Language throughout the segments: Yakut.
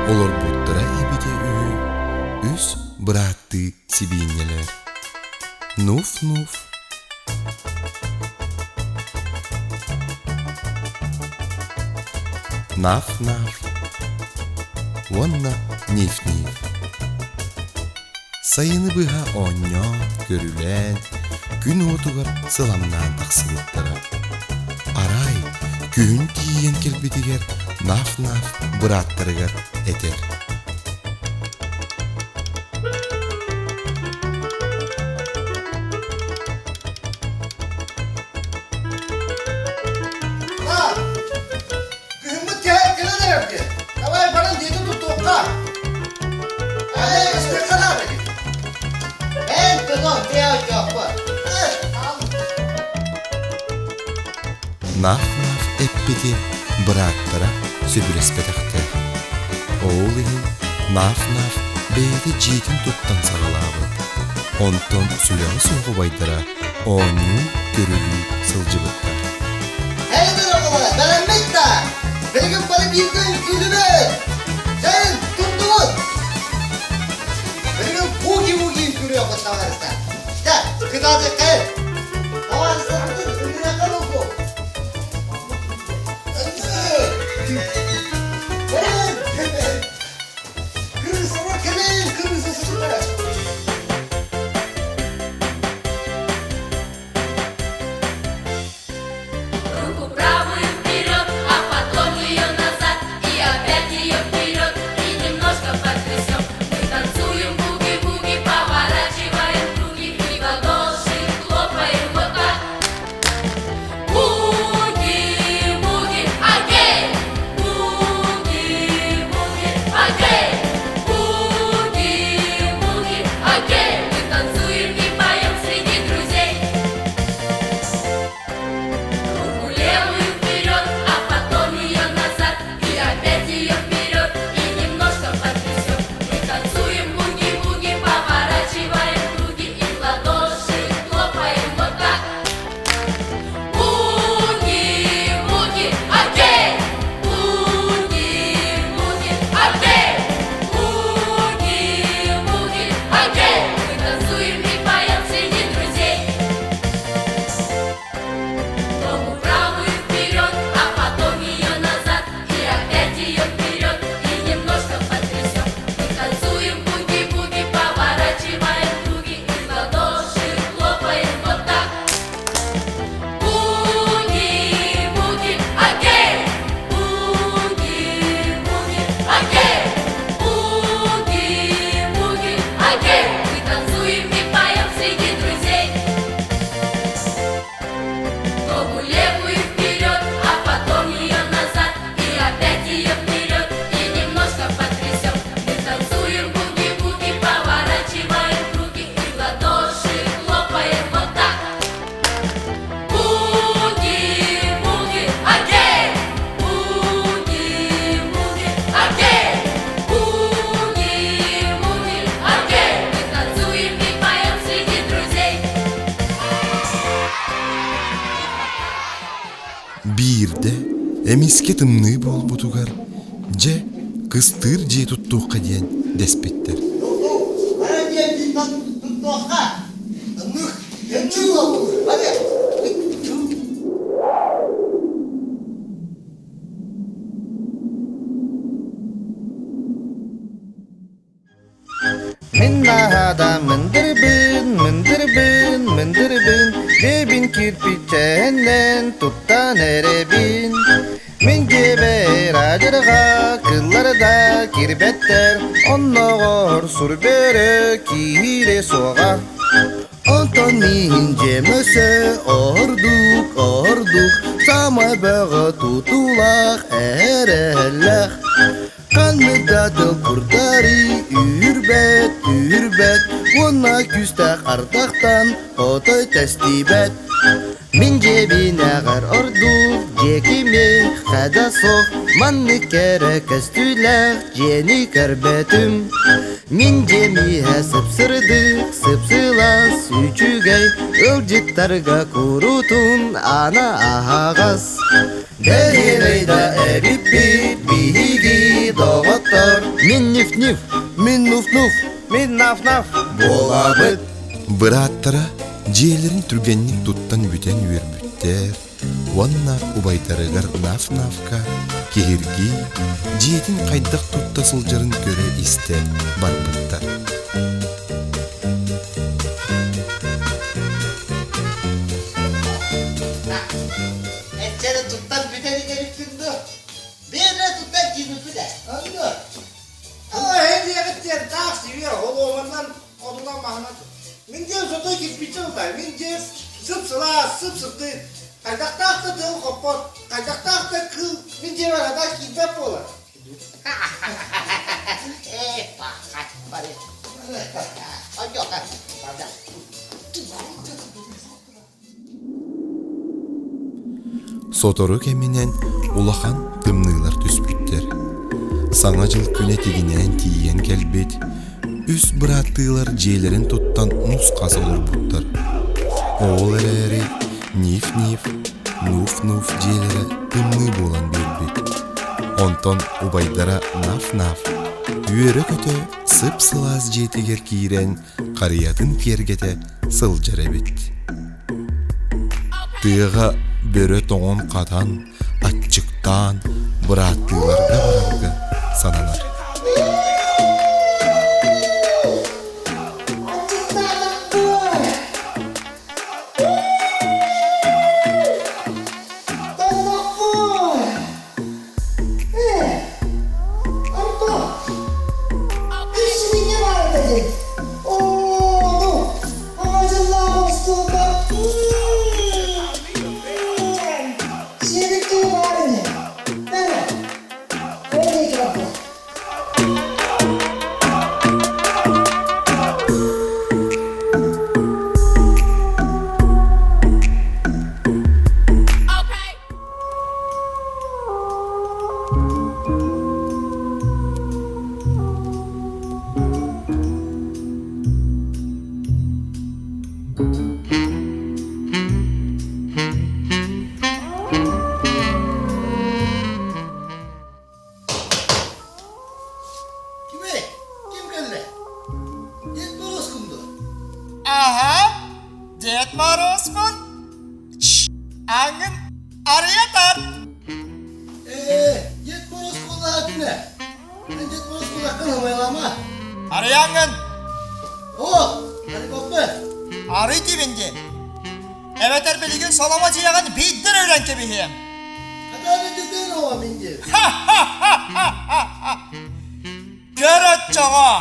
Олорбуттара эбитэ үһү үс бырааттыы сибиинньэлэр. Нуф-нуф. Наф-наф уонна Ниф-ниф. Сайыны быһа оонньоон, көрүлээн, күн уотугар сыламнаан тахсыбыттара. Арай, күһүн тиийэн кэлбитигэр Наф-Наф бырааттарыгар этэр: Күһүммүт кэһэ кэлэн эрэр диэн. Давай баран диэти туттуохха. Наф-наф эппити бырааттара сөбүлэспэтэхтэр. Ол иһин Наф-наф бэйэтэ дьиэтин туттан саҕалаабыт. Онтон сүрэҕэ суох убайдара оонньуу, көрүлүү сылдьыбыттар. Эйдин оҕолоро, бэлэммит да! Билигин бары бииргэ үҥкүүлүбүт! Дьайын, туттубут! Билигин буги-буги үҥкүүлүөхпүт табаарыстар! Дьэ, кытаатыаххайын! Табаарыстарбытын үҥкүүлүөххэ буолбу! Кэлин! Кыргызстан кэлин! Кыргызстан! Руку правую вперед, а потом ее назад, и опять ее вперед, и немножко потрясем. Мы танцуем буги-буги, поворачиваем круги и в ладоши хлопаем вот так. Буги-буги, окей! Буги-буги, окей! Буги-буги, окей! Мы танцуем и поем среди друзей. Руку левую вперед, а потом ее назад, и опять ее вперед, и немножко потрясем. Мы танцуем буги-буги, поворачиваем круги и в ладоши хлопаем вот так. Буги-буги, окей! Буги-буги, окей! Буги-буги, окей! Мы танцуем и поем среди друзей. Ногу правую вперед, а потом ее назад, и опять ее вперед, и немножко потрясем. Мы танцуем буги-буги, поворачиваем круги, и в ладоши хлопаем вот так. Буги-буги, окей! Буги-буги, окей! Буги-буги, окей! Мы танцуем и поем среди друзей. Ногу левую вперед, а потом ее назад, и опять ее вперед, и немножко потрясем. Мы танцуем буги-буги, поворачиваем круги, и в ладоши хлопаем вот так. Буги-буги, окей! Буги-буги, окей! Буги-буги, окей! Мы танцуем и поем среди друзей. Биирдэ эмискэ тымныы буолбутугар, дьэ, кыстыыр дьиэ туттуохха диэн дэспиттэр. Мин наһаада мындырбын, мындырбын, мындырбын, Дебин кирпиччэнэн туттан эрэбин. Мин дьиэбэр адьырҕа кыллар да кирбэттэр, Онноҕор сур бөрө киириэ суоҕа. Онтон миин дьиэм өссө ордук, ордук, Самай бөҕө тутуулаах эрэллээх. Ханнык да тыл курдары үүрбэт, үүрбэт уонна күүстээх ардахтан отой тэстибэт. Мин дьиэбинээҕэр ордук дьиэкими хада суох маннык кэрэ көстүүлээх дьиэни көрбөтүм. Мин дьиэм иһэ сып-сырдык, сып-сылаас, үчүгэй ыалдьыттарга куруутун аана аһаҕас. Бэһиэлэй да эбиппит биһиги доҕоттор. доҕоттор. Мин Ниф-Ниф, мин Нуф-Нуф, мин Наф-Наф буолабыт. Бырааттара дьиэлэрин түргэнник туттан бүтэн үөрбүттэр уонна убайдарыгар Наф-Нафка киһиргии, дьиэтин хайдах тутта сылдьарын көрө-истэ барбыттар. Эччэри туттан бүтэн идэбиккин дуо? Биэрэ туттан киирбиппит ээ. Онно. Эй диэҕит диэн таах сибиэ холуобанан отунан маһынан. Мин диэн сотой кирпиччэ тутай. Мин дьиэ сып-сылаас, сып-сырдык. Хайдахтаах да тыал хоппот, хайдахтаах да кыыл мин дьиэбэр хата киирбэт буолар. Ээ, пахать, бары. Сотору кэминэн улахан тымныылар түспүттэр. Саҥа дьыл күнэ тигинээн тиийэн кэлбит, үс бырааттыылар дьиэлэрин туттан нус-хас олорбуттар. Ол эрээри Ниф-Ниф, Нуф-Нуф дьиэлэрэ тымныы буолан биэрбит. Онтон убайдара Наф-Наф үөрэ-көтө сып-сылаас дьиэтигэр киирэн харыйатын киэргэтэ сылдьар эбит. Тыаҕа бөрө тоҥон-хатан, аччыктаан, бырааттыыларга барарга сананар. Кими? Ким кэллэ? Дед Морозкун дуо? Аһа, Дед Морозпун. Аңын арыйа тарт. Ээ, Дед Мороз куолаһа күнэ. Мен Дед Мороз куолаһын ымайлама. Арыйаҥҥын. О, арыйбаппын. Арый диибин дии. Эбэтэр билигин соломо дьиэҕин биирдэр өлөн кэбиһиэм. Хатааны деден оҕо мин диэн. Көр оччоҕо!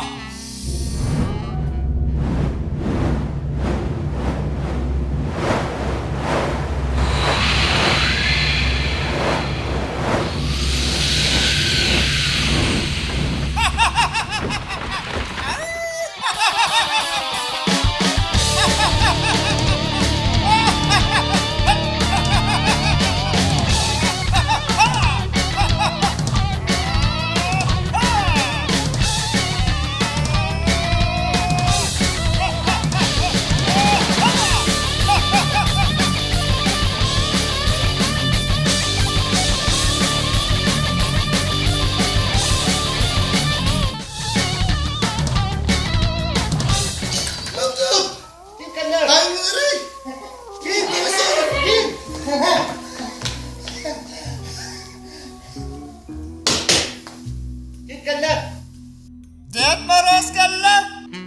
Дед Мороз кэллэ,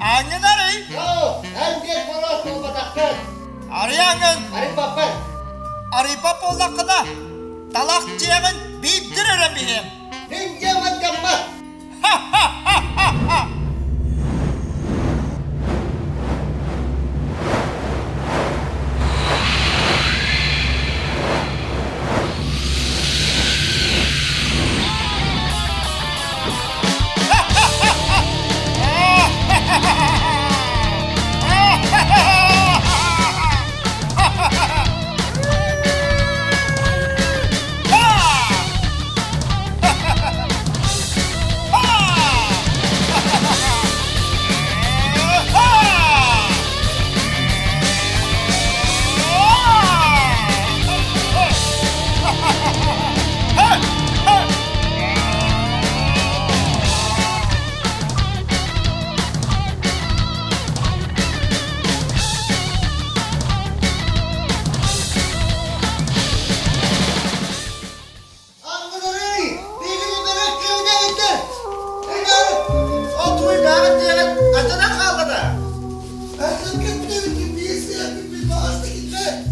ааҥҥын арый. Арый ааҥҥын. Арыйбат буоллаххына, талах дьиэҕин биирдир өрөн биһиэм. Ха-ха-ха-ха-ха!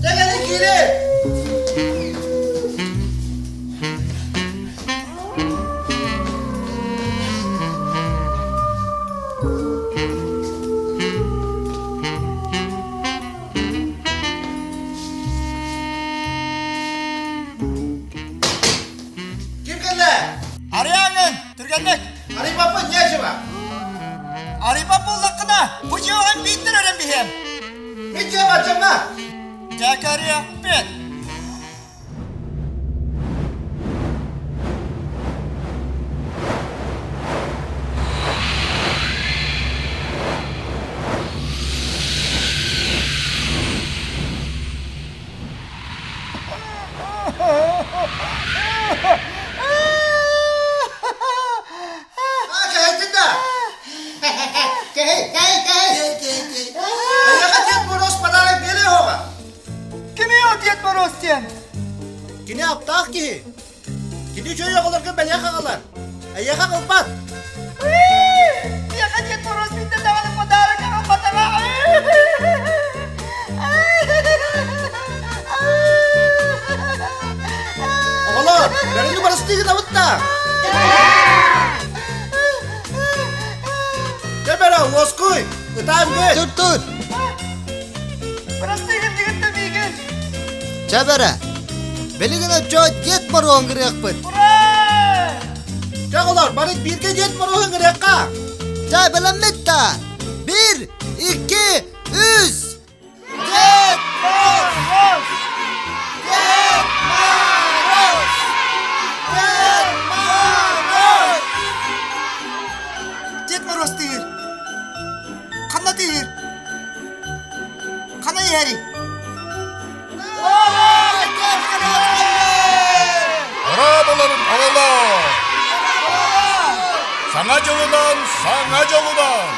Дэгени кири! Ким кэллэ? Арыйааҥын, түргэнник! Арыйбаппын нечего! Арыйбат буоллаххына, бу дьиэҕин биирдэр өрөн биһиэм. Мин дьиэм ардьамма! Дьэкэриэхпит! Кэһэйдин да! Кэһэй, кэһэй, кэһэй! Эйиэхэ Дед Мороз подарок биэриэ оҕо! Кими ол Дед Мороз диэн? Кини аптаах киһи. Кини үчүгэй оҕолорго бэлиэх аҕалар. Эйиэхэ аҕалбат. Миэхэ Дед Мороз биирдэ даҕаны подарок аҕалбатаҕа. Оҕолор, бөрөнү барыстыы гынабыт да. Дьэ бөрө, уоскуй, ытаан бүт. Тур тур. Прости гын миигин. Чэ бөрө, билигин оччо Дед Моруон гырыахпыт. Ура! Чэ оҕолор, бары бииргэ Дед Моруоһун гырыахха. Чэ, билэммит да. Биир, икки, үс! Дед Мороз! Дед Мороз! Дед Мороз! Дед Мороз тыыр. Ханна тыыр? Хана иһэрий? Араабаларын оҕолоор! Саҥа дьылынан, саҥа дьолунан!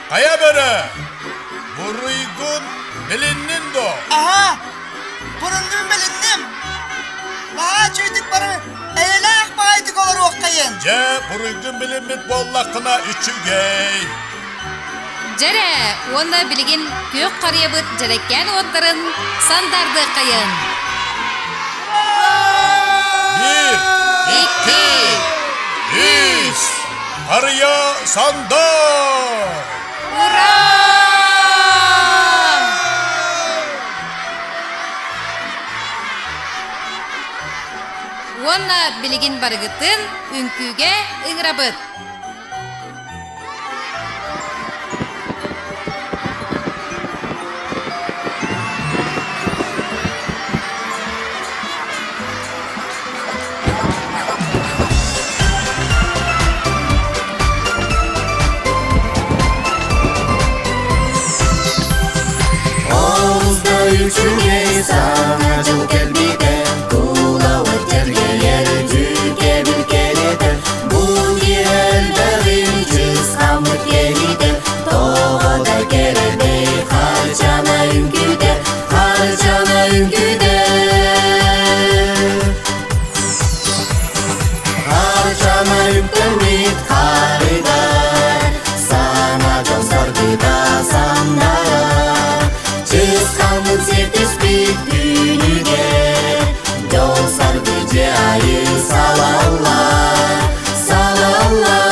Хайа бөрө, буруйгун билиннин дуо? Аһа, буруннум билинним. Наһаа үчүгүйдүк бары эйэлээх баҕайытык олоруоххайын. Дьэ, буруйгун билиммит буоллаххына үчүгэй. Дьэрэ, уонна билигин күөх харыйабыт дьэрэкээн уоттарын сандардыаххайын. Биир, икки, үс, харыйа сандар! Ура! Уонна билигин барыгытын үҥкүүгэ ыҥырабыт. Олус да үчүгэй саҥа дьыл кэлбитэ, Тулабыт дьэргэйэр дьүкэбил кэрэтэ, Бу киһи чысхаммыт кэритэ, Тоҕо да кэрэмэй харчана үҥкүүтэ, харчана үҥкүүтэ. Харчана үктэммит харыдар, Саҥа дьон саргыта саннара, Чысхаммыт сиэттиспит күнүгэр, Дьол саргы дьиэ айы салаллар, салаллар.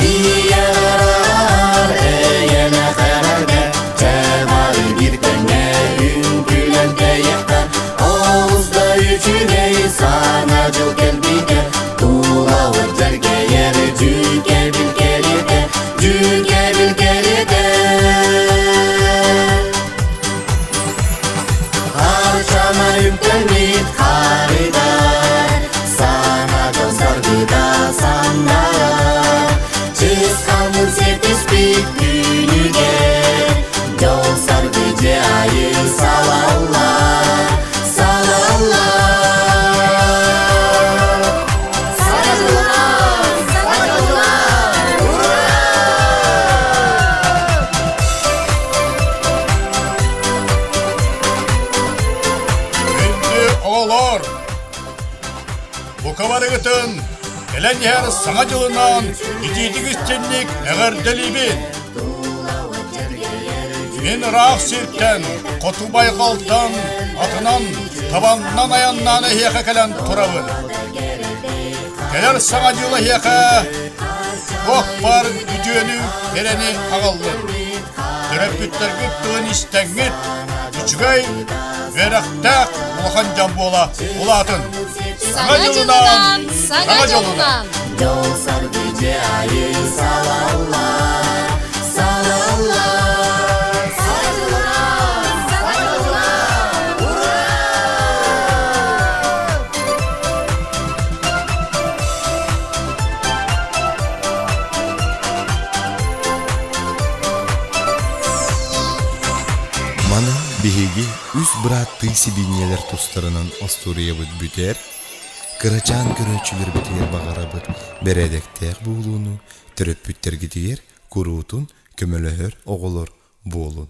Ийэлэр эйэлээх эрэргэ, Чэ бары биир тэҥҥэ үҥкүүлэн тэйиэххэ, Олус да үчүгэй саҥа дьыл кэлбитэ, Тулабыт дьэргэйэр дьүкэбил кэриэтэ, дьүкэбил кэриэтэ. Харчана үктэммит харыдар, Саҥа дьол саргыта саннара, Чысхаммын сиэттиспит күнүгэр, Дьол саргы дьиэ айы салаллар, салаллар. Саргылар, саргылар, ура! Күндү оҕолор! Бука барыгытын! Кэлэн иһэр Саҥа дьылынан итиитик истинник эҕэрдэлиибин! Мин ыраах сиртэн, хоту байҕалтан, атынан, табаннан айаннаан эһиэхэ кэлэн турабын. Кэлэр Саҥа дьыл эһиэхэ туох баар үтүөнү, кэрэни аҕаллын. Төрөппүттэргит тылын истэҥҥит, үчүгэй, үөрэхтээх улахан дьон буола улаатын. Саҥа дьылынан! Саҥа дьолунан! Дьол саргы дьиэ айы салалла, салалла. Саҥа дьылынан! Саҥа дьолунан! Ура! Манан биһиги үс бырааттыы сибиинньэлэр тустарынан остуоруйабыт бүтэр, кырачаан көрөөччүлэрбитигэр баҕарабыт бэрээдэктээх буолууну, төрөппүттэргитигэр куруутун көмөлөһөр оҕолор буолун.